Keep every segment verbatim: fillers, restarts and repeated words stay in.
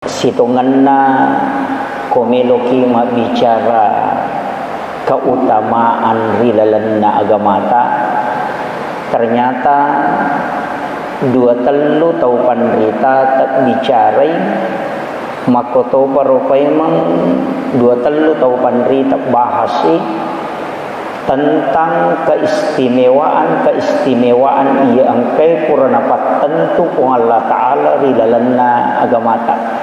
Sitongenna ko meloki mabbicara keutamaan ri lalenna agamata, ternyata dua tellu tau panrita tebbicarai, makkotoparo paimeng dua tellu tau panrita bahasi tentang keistimewaan-keistimewaan iya engkae pura napattentu Puang Allah Ta'ala ri lalenna agamata.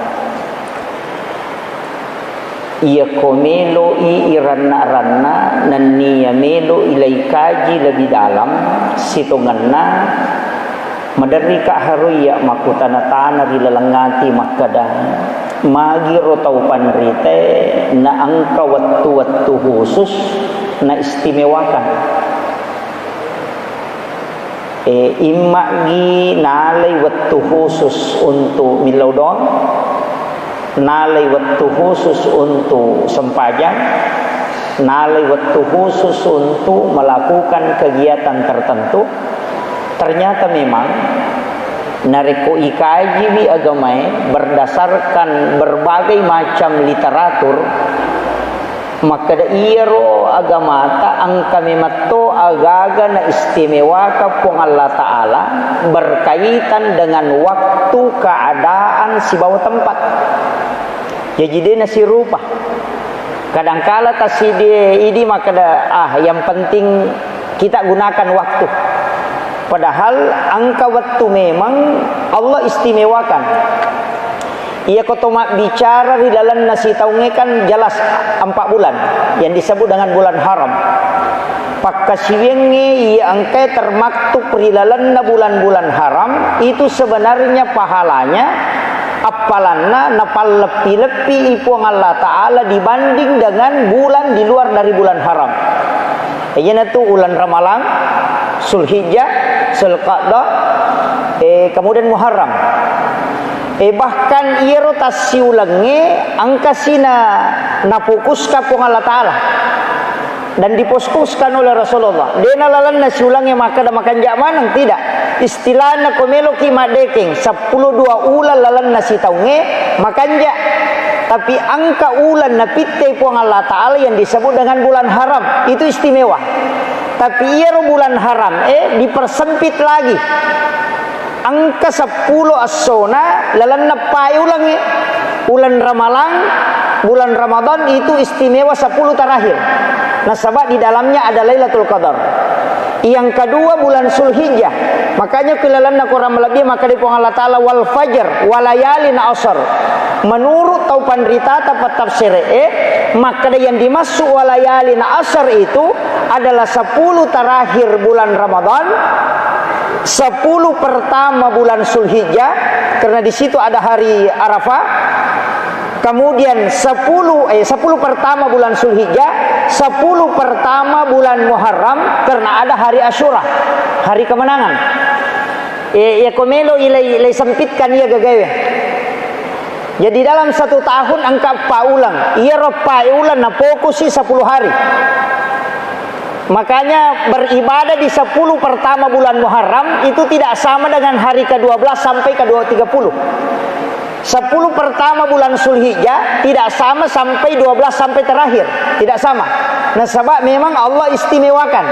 Iyako melo'i iranna-ranna nenniya melo'i laikaji lebih dalam, sitongenna maderrika harui iya makkutana-tana ri laleng ati makkeda, magiro tau panritae naengka wettu-wettu khusus naistimewakan. E, imma'gi nalai wettu khusus untuk millau doang, nalai wettu khusus untuk sempajang, nalai wettu khusus untuk melakukan kegiatan tertentu. Ternyata memang narekko ikajiwi agamae berdasarkan berbagai macam literatur, makkeda iyaro agamata engka memetto agaga naistimewaka Puang Allah Ta'ala berkaitan dengan waktu, keadaan, sibawa tempat. Jaji de nasirupa. Kadangkala tasidi idi makkeda, ah, yang penting kita gunakan waktu. Padahal engka wettu memang Allah istimewakan. Iyako to mabbicara ri lalenna sitaungnge kan jelas empat bulan yang disebut dengan bulan haram. Pakkasiwiangnge iya engkae termaktub ri lalenna bulan-bulan haram itu sebenarnya pahalanya appalanna napalleppi-leppi Puang Allah Ta'ala dibanding dengan bulan di luar dari bulan haram. Iyanatu ulan Ramalang, Zulhijjah, Zulqa'dah, eh, kemudian Muharram. Eh, bahkan iyaro tassiulengnge engkasi na, nafokuska Puang Allah Ta'ala dan difokuskan oleh Rasulullah. Dena lalenna siulengnge makkeda makanja maneng, tidak. Istilahna ko meloki maddekeng seppulo dua ulang lalenna sitaungnge makanja. Tapi engka ulang napitte Puang Allah Ta'ala yang disebut dengan bulan haram, itu istimewa. Tapi iyaro bulan haram, eh, dipersempit lagi. Engka seppulo essona lalenna pae ulengnge. Ulan Ramalang, bulan Ramadan itu istimewa sepuluh terakhir. Nasaba di dalamnya ada Lailatul Qadar. Yang kedua bulan Zulhijjah. Makanya ku lalenna Quran malebbi makkeda Puang Allah Ta'ala, "Wal fajr, walayalin asr." Menurut tau panritata pettafsir, eh, makkeda yang dimaksud walayalin asr itu adalah sepuluh terakhir bulan Ramadan, sepuluh pertama bulan Zulhijjah, karena di situ ada hari Arafah. Kemudian sepuluh, eh, sepuluh pertama bulan Zulhijjah, sepuluh pertama bulan Muharram, karena ada hari Asyura, hari kemenangan. Eh, iya ko melo ilai, ilai sempitkan iya gagawe. Jadi dalam satu tahun engka empat ulang. Iyaro empat ulang nafokusi sepuluh hari. Makanya beribadah di sepuluh pertama bulan Muharram itu tidak sama dengan hari kedua belas sampai kedua tiga puluh. Sepuluh pertama bulan Zulhijjah tidak sama sampai dua belas sampai terakhir. Tidak sama. Nasaba memang Allah istimewakan.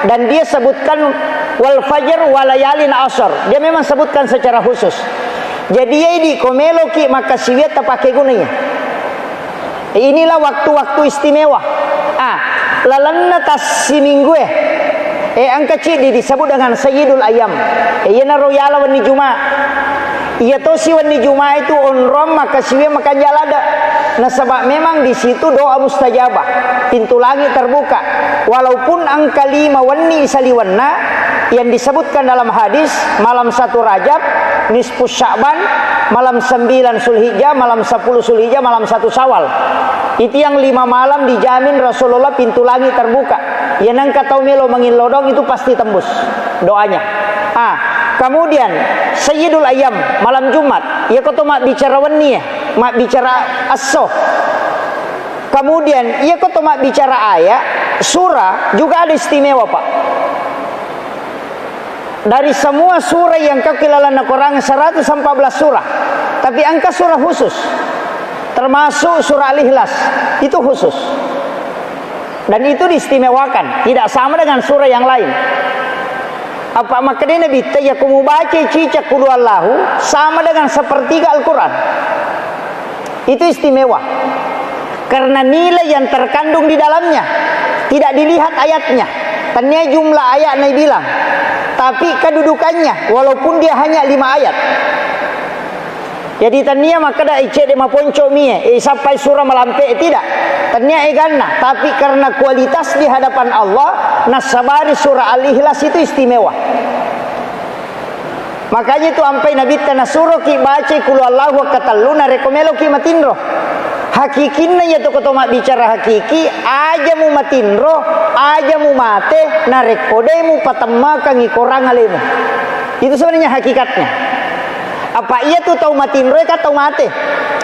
Dan dia sebutkan wal fajr walayalin asr. Dia memang sebutkan secara khusus. Jadi, iya idi ko meloki makkasiwiang tapake gunai. Inilah waktu-waktu istimewa. Ah, lalenna tassiminggue. Eh, engka ciddi disebut dengan Sayyidul Ayyam. Eh, iyanaro yala wenni Juma. Iya tosi wenni Juma itu onrong makkasiwiang makanja ladde. Nasaba memang di situ doa mustajabah. Pintu langit terbuka. Walaupun engka lima wenni saliwenna, yang disebutkan dalam hadis, malam satu Rajab, nisfu Sya'ban, malam sembilan Zulhijjah, malam sepuluh Zulhijjah, malam satu Syawal. Itu yang lima malam dijamin Rasulullah pintu langit terbuka. Yang engka tau melo mangillodong itu pasti tembus doanya. Ah, kemudian Sayyidul Ayyam, malam Jumat. Iya ko to mabbicara wenni, eh, mabbicara esso. Kemudian, iya ko to mabbicara ayat, surah juga ada istimewa, Pak. Dari semua surah yang kau kilalana Quran, seratus empat belas surah, tapi engka surah khusus, termasuk surah Al-Ikhlas, itu khusus. Dan itu diistimewakan, tidak sama dengan surah yang lain. Apa makkedai Nabitta, iya ko mubaca cicak Qul Huwallahu, sama dengan sepertiga Al-Quran. Itu istimewa. Karena nilai yang terkandung di dalamnya. Tidak dilihat ayatnya. Tania jumlah ayat naibilang. Tapi kedudukannya, walaupun dia hanya lima ayat. Jadi tania makkeda, "Eh, cedde maponco mie, eh, sappai surah malampe," tidak. Tania eganna, tapi karena kualitas di hadapan Allah, nasabari surah Al-Ikhlas itu istimewa. Makanya itu ampai Nabitta nasuroki bacai Qul Huwallahu wekka tellu narekko meloki matinro. Hakikinna iya to ko to mabbicara hakiki, aja mu matinro, aja mu mate, narekko de mu patemmakangi korang alemu. Itu sebenarnya hakikatnya. Apa iya tu tau matinro kan tau mate.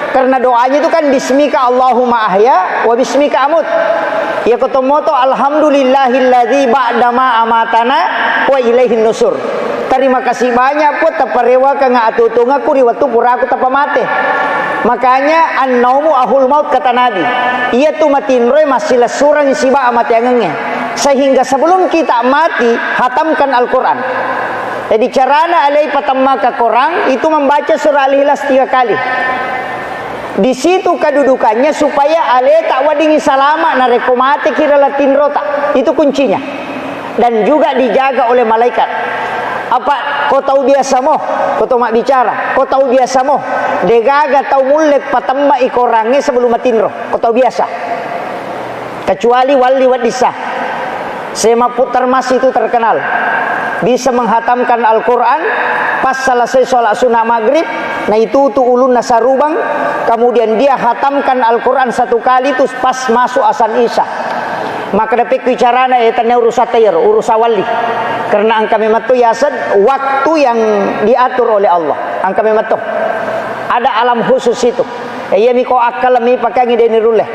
Karena doanya itu kan, "Bismika Allahumma ahya wa bismika amut." Iya ko to moto, "Alhamdulillahilladzi ba'dama amatana wa ilaihin nusur." Terima kasih banyak, Puang, taparewakeng atuo-tuongakku ri wettu puraku tappa mate. Makanya, "An-naumu ahul maut," kata Nabi. Iya tu matinroe massilessureng siba amateangengnge. Sehingga sebelum kita mati, hatamkan Al-Quran. Jadi carana alei patemmaka korang itu membaca surah Al-Ikhlas tiga kali. Di situ kedudukannya supaya aleta weddingngi salama narekko mateki ri laleng tinrota. Itu kuncinya. Dan juga dijaga oleh malaikat. Apa ko tau biasa mo, ko tau mabbicara, ko tau biasa mo, degaga tau mulle patemma i korangnge sebelum matinro, ko tau biasa. Kecuali walli weddissa. Syekh Mahfud Tarmas itu terkenal bisa menghatamkan Al-Quran pas selesai sholat sunnah maghrib, naitutu ulunna sarubang, kemudian dia hatamkan Al-Quran satu kali itu pas masuk azan isya. Maka dapekku carana, eh, tania urusatta iyaro, urusa walli. Karena engka memang to yaseng waktu yang diatur oleh Allah. Engka memang to. Ada alam khusus itu. Eh, iya miko akkalmi pakangi deni rulle.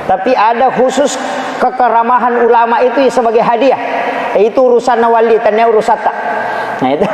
Tapi ada khusus kekeramahan ulama itu ya sebagai hadiah. Eh, itu urusanna walli, tania urusatta. Nah, itu.